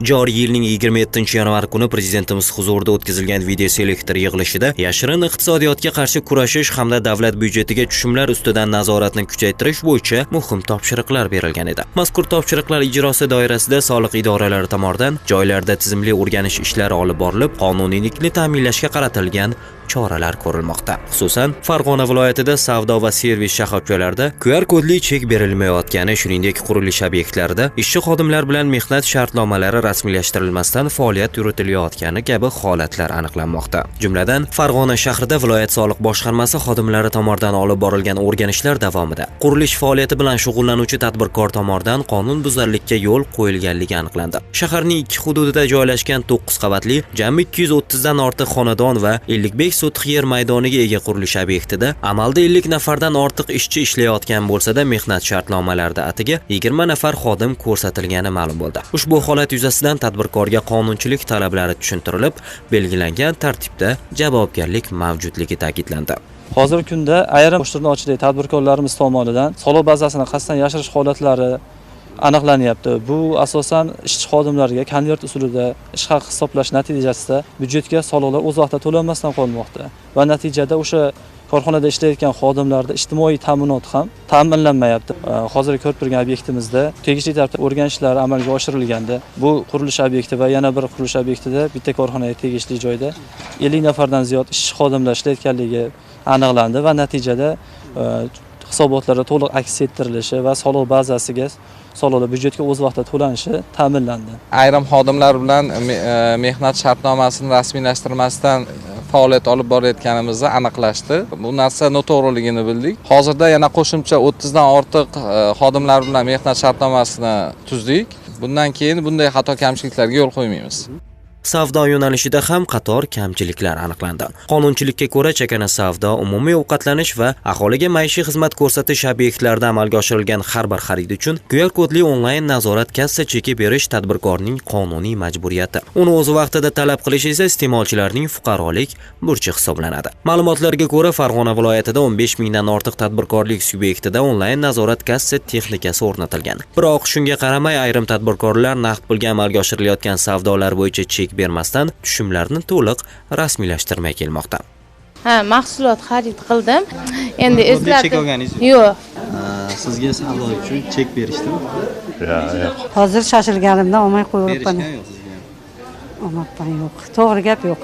Joriy yilning 27-yanvar kuni Prezidentimiz huzurida o'tkazilgan videoselektor yig'ilishida yashirin iqtisodiyotga qarshi kurashish hamda davlat byudjetiga tushumlar ustidan nazoratni kuchaytirish bo'yicha muhim topshiriqlar berilgan edi. Mazkur topshiriqlar ijrosi doirasida soliq idoralari tomonidan joylarda tizimli o'rganish ishlari olib borilib, qonuniylikni ta'minlashga qaratilgan choralar ko'rilmoqda. Xususan, Farg'ona viloyatida savdo va servis shoxobchalarida QR kodli chek berilmayotgani, shuningdek, qurilish obyektlarida ishchi xodimlar bilan mehnat shartnomalari rasmiylashtirilmasdan faoliyat yuritilayotgani kabi holatlar aniqlanmoqda. Jumladan, Farg'ona shahrida viloyat soliq boshqarmasi xodimlari tomonidan olib borilgan o'rganishlar davomida qurilish faoliyati bilan shug'ullanuvchi tadbirkor tomonidan qonunbuzarlikka yo'l qo'yilganligi aniqlandi. Shaharning ikki hududida joylashgan 9 qavatli, jami 230 dan ortiq xonadon va 55 sotix yer maydoniga ega qurilish obyektida amalda 50 nafardan ortiq ishchi ishlayotgan bo'lsa-da, mehnat shartnomalarida atiga 20 nafar xodim ko'rsatilgani ma'lum bo'ldi. Ushbu holat yuzasidan tadbirkorga qonunchilik talablari tushuntirilib, belgilangan tartibda javobgarlik mavjudligi ta'kidlandi. Hozirgi kunda ayrim qo'shtirnoqchilik tadbirkorlarimiz tomonidan soliq bazasini qasddan yashirish holatlari aniqlanyapti. Bu asosan ishchi xodimlarga konvert usulida ish haqi hisoblash natijasida byudjetga soliqlar o'z vaqtida to'lanmasdan qolmoqda va natijada o'sha korxonada ishlayotgan xodimlarda ijtimoiy ta'minot ham ta'minlanmayapti. Hozir ko'rib turgan obyektimizda tegishli tartibda o'rganishlar amalga oshirilganda bu qurilish obyekti va yana bir qurilish obyektida bitta korxonaga tegishli joyda 50 nafardan ziyod ishchi xodimlar ishlayotganligi aniqlandi va natijada hisobotlarda to'liq aks ettirilishi va soliq bazasiga soliqlar byudjetga o'z vaqtida to'lanishi ta'minlandi. Ayrim xodimlar bilan mehnat shartnomasini rasmiylashtirmasdan faoliyat olib borayotganimizni aniqlashdi. Bu narsa noto'g'riligini bildik. Hozirda yana qo'shimcha 30 dan ortiq xodimlar bilan mehnat shartnomasini tuzdik. Bundan keyin bunday xato kamchiliklarga yo'l qo'ymaymiz. Savdo yo'nalishida ham qator kamchiliklar aniqlandi. Qonunchilikka ko'ra, chakana savdo, umumiy ovqatlanish va aholiga maishiy xizmat ko'rsatish obyektlarida amalga oshirilgan har bir xarid uchun QR kodli onlayn nazorat kassa cheki berish tadbirkorning qonuniy majburiyati. Uni o'z vaqtida talab qilish esa iste'molchilarning fuqarolik burchi hisoblanadi. Ma'lumotlarga ko'ra, Farg'ona viloyatida 15 mingdan ortiq tadbirkorlik subyektida onlayn nazorat kassa texnikasi o'rnatilgan. Biroq shunga qaramay ayrim tadbirkorlar naqd pulga amalga oshirilayotgan savdolar bo'yicha chek bermasdan tushumlarni to'liq rasmiylashtirmay kelmoqda. Ha, mahsulot xarid qildim. Endi eslatib chek olganingiz yo'q? Yo'q. Sizga savdo uchun chek berishdimi? Yo'q. Hozir shoshilganimdan olmay qo'yibman. Berishgan yo'q sizga. Olmabman, yo'q. To'g'ri gap, yo'q.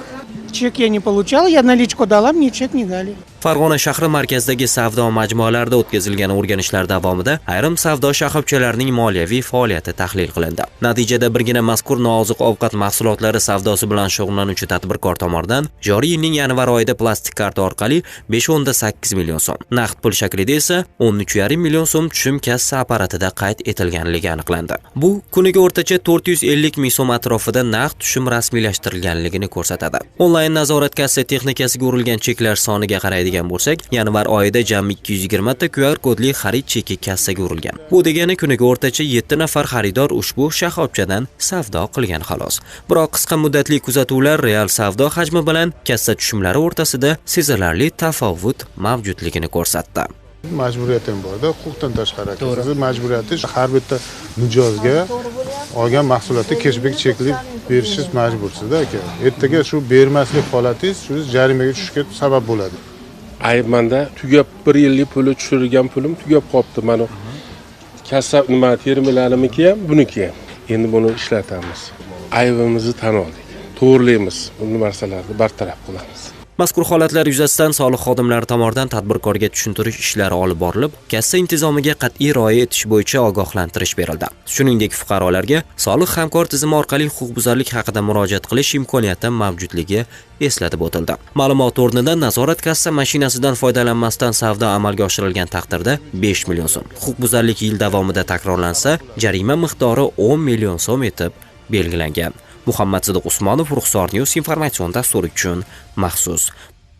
Чек я не получал, я наличку дала, мне чек не дали. Farg'ona shahri markazidagi savdo majmualarida o'tkazilgan o'rganishlar davomida ayrim savdo shoxobchalarining moliyaviy faoliyati tahlil qilindi. Natijada birgina mazkur nooziq-ovqat mahsulotlari savdosi bilan shug'ullanuvchi tadbirkor tomonidan joriy yilning yanvar oyida plastik karta orqali 5.8 million so'm, naqd pul shaklida esa 13,5 million so'm tushum kassa apparatida qayd etilganligi aniqlandi. Bu kuniga o'rtacha 450 ming so'm atrofida naqd tushum rasmiylashtirilganligini ko'rsatadi. Onlayn nazorat kassa texnikasiga urilgan cheklar soniga qaraydigan bo'lsak, yanvar oyida jami 220 ta QR kodli xarid cheki kassaga urilgan. Bu degani kuniga o'rtacha 7 nafar xaridor ushbu shoxobchadan savdo qilgan xolos. Biroq qisqa muddatli kuzatuvlar real savdo hajmi bilan kassa tushumlari o'rtasida sezilarli tafovut mavjudligini ko'rsatdi. Majburiyat ham borda, huquqdan tashqari. Sizni majburiyati har bitta mijozga olgan mahsulotni keshbek chekli berishingiz majbursizda aka. Ertaga shu bermaslik holatingiz shu jarimaga tushishga sabab bo'ladi. Ayb manda, tugab bir yillik puli tushirilgan pulim tugab qolibdi. Mana kassa nima terminalimniki ham, buniki ham. Endi buni ishlatamiz. Aybimizni tan oldik. To'g'rilaymiz. Bu narsalarni bartaraf qilamiz. Mazkur holatlar yuzasidan soliq xodimlari tomonidan tadbirkorga tushuntirish ishlari olib borilib, kassa intizomiga qat'iy rioya etish bo'yicha ogohlantirish berildi. Shuningdek, fuqarolarga soliq hamkor tizimi orqali huquqbuzarlik haqida murojaat qilish imkoniyati mavjudligi eslatib o'tildi. Ma'lumot o'rnida, nazorat kassa mashinasidan foydalanmasdan savdo amalga oshirilgan taqdirda 5 million so'm, huquqbuzarlik yil davomida takrorlansa, jarima miqdori 10 million so'm etib belgilangan. Muhammad Sidiq Usmonov, Ruxsor News informatsion dasturi uchun maxsus.